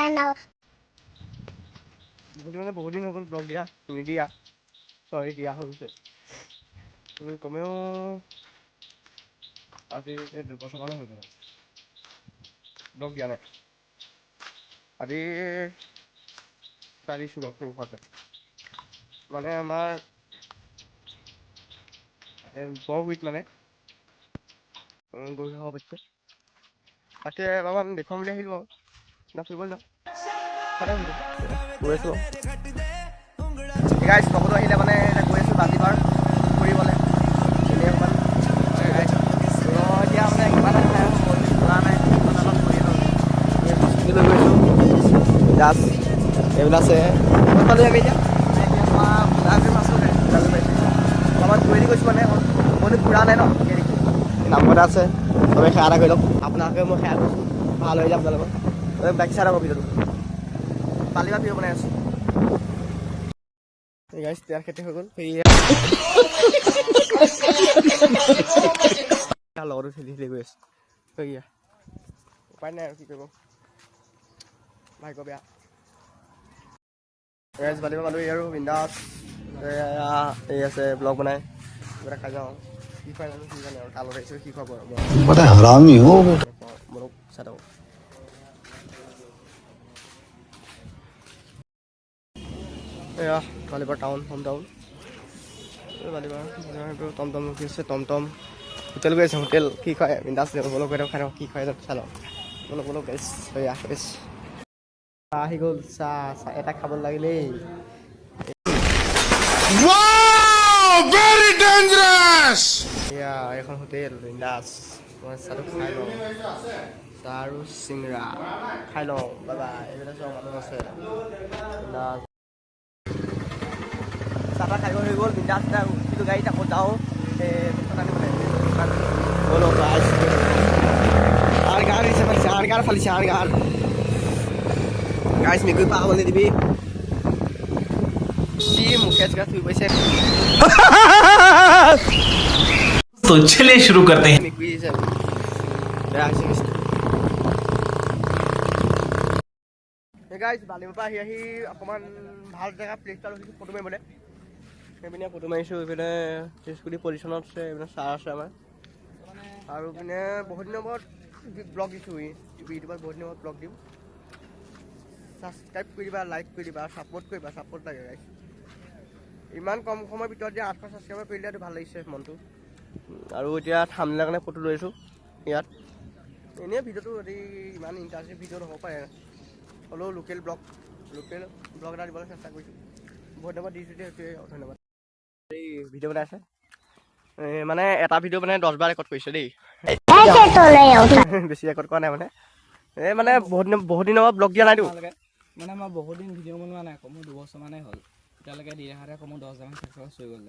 channel. বহুত দিন, মানে বহুত দিন হৈ গ'ল ব্লগ দিয়া নিদিয়া, চৰি, দিয়া হৈ গৈছে। তুমি কমেও আজি এই 2 বছৰমানে হৈ গ'ল ব্লগ দিয়া নাই। আজি চাই দিছোঁ ব্লগটো মুখতে, মানে আমাৰ বৰগুৰিত মানে গৰু খাব পাতিছে, তাকে অলপমান দেখুৱাম বুলি আহিলোঁ আৰু না ফুৰিবলৈ যাওঁ, গৈ আছোঁ। গাইজ, লগতো আহিলে, মানে এতিয়া গৈ আছোঁ বাজিপাৰ ফুৰিবলৈ এনেই অকণমান। এতিয়া মানে কিবা এটা খাই যোৱা নাই, মানে অলপ ফুৰি লওঁ। লৈ গৈছোঁ জাষ্ট, এইবিলাক আছে। ক'ত পালোঁ আমি এতিয়া? এতিয়া পাইছোঁ, অলপমান ঘূৰি গৈছোঁ, মানে মইতো ফুৰা নাই ন। নামঘৰতে আছে, চবে সেৱা এটা কৰি লওক। আপোনালোকে মই সেৱা কৰিছোঁ, ভাল হৈ যাম আপোনালোকৰ। বাকী চাই থাকক ভিডিঅ'টো। বালিপা ভিডিঅ' বনাই আছোঁ। গাইজ, তেল খেতি হৈ গ'ল। সেয়া লগতো ঠেলি ঠেলি গৈ আছে। সেয়া উপায় নাই আৰু কি কৰিব, ভাগ্য বেয়া। গাইজ, বালিপা মানুহ আৰু বিন্দাছ এই আছে, ব্লগ বনাই কিবা এটা খাই যাওঁ। কি খুৱাই জানো, কি জানে আৰু। তাৰ লগত আহিছোঁ, কি খুৱাব আৰু। बड़ा हरामी हो बेटा। বলক, চাই থাকক। এয়া বালিপাৰ টাউন, হোম টাউন বালিপাৰ। এইটো টমটম ৰখি আছে, টমটম। হোটেল গৈ আছে, হোটেল কি খুৱাই বিন্দাছ। বলক, গৈ খাই কি খুৱাই যাম, চাই লওঁ। বলক বলক গাইছ। এয়া গাইছ, আহি গ'ল চাহ। চাহ এটা খাব লাগিলেই। Very dangerous. এয়া এইখন হোটেল, বিন্দাছ। মই চাহটো খাই লওঁ, চাহ আৰু চিংৰা খাই লওঁ। বাবা, এইবিলাক চব মানুহ আছে, বিন্দাছ। চাহ তাহ খাই হৈ গ'ল, বিন্দাছ। এটা উঠিলোঁ গাড়ীত, আকৌ যাওঁ আনিবলৈ। ব'লক গাইছ। আৰ গাৰ দিছে, ফালিছে আৰ গাৰ, ফালিছে আৰ গাৰ। গাইছ, মেকুৰী পাৰ হ'ব নিদিবি। যি মুখে চুখে থুই পাইছে। तो चलिए शुरू करते हैं। মেকুৰী দিছে, বেয়া হৈছে বেছি। গাইছ, বালিৰ পৰা আহি আহি অকণমান ভাল জেগা, প্লেচ এটা ৰখিছোঁ ফটো মাৰিবলৈ। সেইপিনে ফটো মাৰিছোঁ। এইপিনে স্কুটি পজিশ্যনত আছে, এইপিনে ছাৰ আছে আমাৰ। আৰু পিনে বহুত দিনৰ মূৰত ব্লগ দিছোঁ ইউটিউবত, বহুত দিনৰ মূৰত ব্লগ দিম। ছাবস্ক্ৰাইব কৰি দিবা, লাইক কৰি দিবা, ছাপোৰ্ট কৰিবা। ছাপোৰ্ট লাগে গাইছ। ইমান কম সময়ৰ ভিতৰত যে 800 ছাবস্ক্ৰাইবাৰ কৰিলে, এইটো ভাল লাগিছে মনটো। আৰু এতিয়া থামনেলৰ কাৰণে ফটো লৈছোঁ ইয়াত। এনেই ভিডিঅ'টো যদি ইমান ইণ্টাৰেষ্টিং ভিডিঅ' নহ'ব পাৰে, হ'লেও লোকেল ব্লগ এটা দিবলৈ চেষ্টা কৰিছোঁ। বহুত ধন্যবাদ দিছোঁ দেই, সেইটোৱে ধন্যবাদ। এই ভিডিঅ' বনাই আছে, এই মানে এটা ভিডিঅ' মানে 10 বাৰ ৰেকৰ্ড কৰিছে দেই। ऐसे तो नहीं होता। বেছি ৰেকৰ্ড কৰা নাই, মানে এই মানে বহুত দিনৰ পৰা ব্লগ দিয়া নাইতো। মানে মই বহুত দিন ভিডিঅ' বনোৱা নাই, কমেও 2 বছৰমানেই হ'ল। এতিয়ালৈকে দি দেখাতে কমেও 10 হাজাৰমান ছাবস্ক্ৰাইবাৰ হৈ গ'ল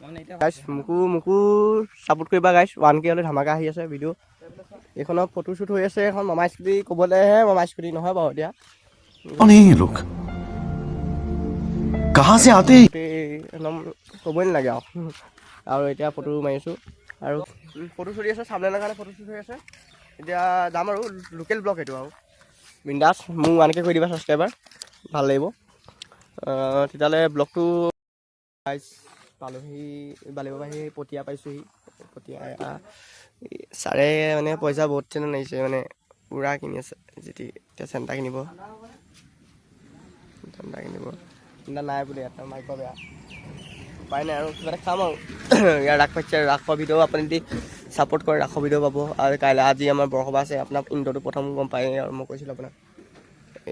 মানে এতিয়া। গাইছ, মোকো ছাপোৰ্ট কৰিবা গাইছ। 1K হ'লে ধামাকা আহি আছে ভিডিঅ'। এইখনত ফটো শ্বুট হৈ আছে। এখন মামা স্কুটি ক'বলৈহে, মামা স্কুটি নহয় বাৰু এতিয়া। कौन है ये लोग? कहां से आते हैं? গোটেই একদম ক'বই নালাগে আৰু। আৰু এতিয়া ফটো মাৰিছোঁ আৰু ফটো চলি আছে, চাবলেনৰ কাৰণে ফটো শ্বুট হৈ আছে। এতিয়া যাম আৰু লোকেল ব্লগ এইটো আৰু বিন্দাছ। মোক 1K কৰি দিবা ছাবস্ক্ৰাইবাৰ, ভাল লাগিব। তেতিয়াহ'লে ব্লগটো। গাইছ, পালোহি বালিৰ পৰা আহি পটীয়া পাইছোঁহি। পটীয়া ছাৰে মানে পইচা বহুত চেনে আহিছে, মানে পূৰা কিনি আছে। যেতি এতিয়া চেণ্টাৰ কিনিব, ঠাণ্ডা কিনিব, ঠাণ্ডা নাই বোলে ইয়াত, মাইক বেয়া। উপায় নাই আৰু, কিবা এটা খাম আৰু। ইয়াৰ ৰাস পাতিছে, ৰাসৰ ভিডিঅ' আপুনি যদি ছাপোৰ্ট কৰে, ৰাসৰ ভিডিঅ' পাব। আৰু কাইলৈ, আজি আমাৰ বৰসভা আছে। আপোনাক ইণ্ট্ৰটো প্ৰথম গম পায়েই আৰু মই কৈছিলোঁ আপোনাক।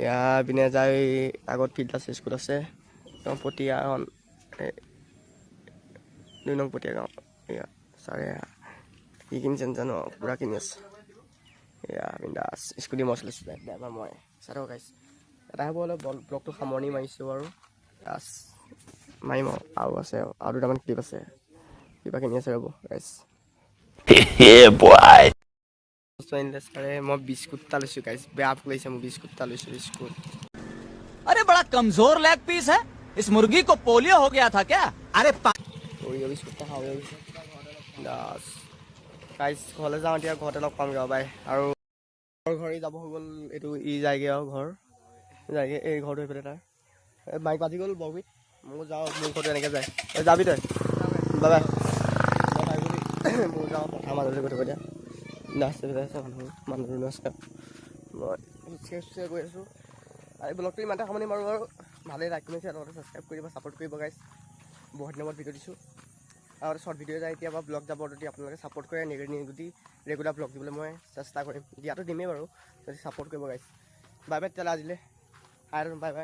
এয়া পিনে যায়, আগত ফিল্ড আছে, স্কুল আছে। একদম পটীয়া এখন, 2 নং পটীয়া গাঁও। এয়া ছাৰে কি কিনিছে নাজানো আৰু, পূৰা কিনি আছে। এয়া বিন্দাছ স্কুটি মই চলাইছোঁ, ড্ৰাইভাৰ মই। চাই থাকক গাইছ। এটা হ'ব, অলপ ব্লগটো সামৰণি মাৰিছোঁ আৰু বাছ, মাৰিম আৰু। আৰু আছে, আৰু দুটামান ক্লিপ আছে। কিবা কিনি আছে, ৰ'ব গাইছ। বস্তু আনিলে ছাৰে, মই বিস্কুট এটা লৈছোঁ গাইছ। বেয়া ভোক লাগিছে মোৰ, বিস্কুট এটা লৈছোঁ, বিস্কুট। अरे, बड़ा कमजोर लेग पीस है। इस मुर्गी को पोलियो हो गया था क्या? अरे অৰিঅ' বিস্কুট এটা খাব লাগিছে বাছ। গাইছ, ঘৰলৈ যাওঁ এতিয়া, ঘৰতে লগ পামগৈ আৰু, বাই। আৰু ঘৰ ঘৰে যাব হৈ গ'ল, এইটো ই যায়গৈ আৰু ঘৰ। যায়গৈ এই ঘৰটো সেইফালে তাৰ। এই মাইক বাজি গ'ল বৰগীত। ময়ো যাওঁ, মোৰ ঘৰটো এনেকৈ যায়। এই যাবি তই, বাই বাই। ময়ো যাওঁ পথাৰ মাজলৈ গৈ থাকোঁ। এতিয়া নাচ আছে, মানুহ মানুহ দুনুহ আছে। মই খোজকাঢ়ি খোজকাঢ়ি গৈ আছোঁ। আৰু এই ব্লগটো ইমানতে সামৰণি মাৰোঁ। আৰু ভালেই লাইক, কমেণ্ট, শ্বেয়াৰ, লগতে ছাবস্ক্ৰাইব কৰিব, ছাপোৰ্ট কৰিব গাইজ। বহুত দিনৰ মূৰত ভিডিঅ' দিছোঁ আৰু শ্বৰ্ট ভিডিঅ' যায়, এতিয়া বা ব্লগ যাব। যদি আপোনালোকে ছাপোৰ্ট কৰে, যদি ৰেগুলাৰ ব্লগ দিবলৈ মই চেষ্টা কৰিম। দিয়াটো দিমেই বাৰু, যদি ছাপোৰ্ট কৰিব গাইজ। বাই বাই তেতিয়াহ'লে আজিলৈ আৰু বাই বাই।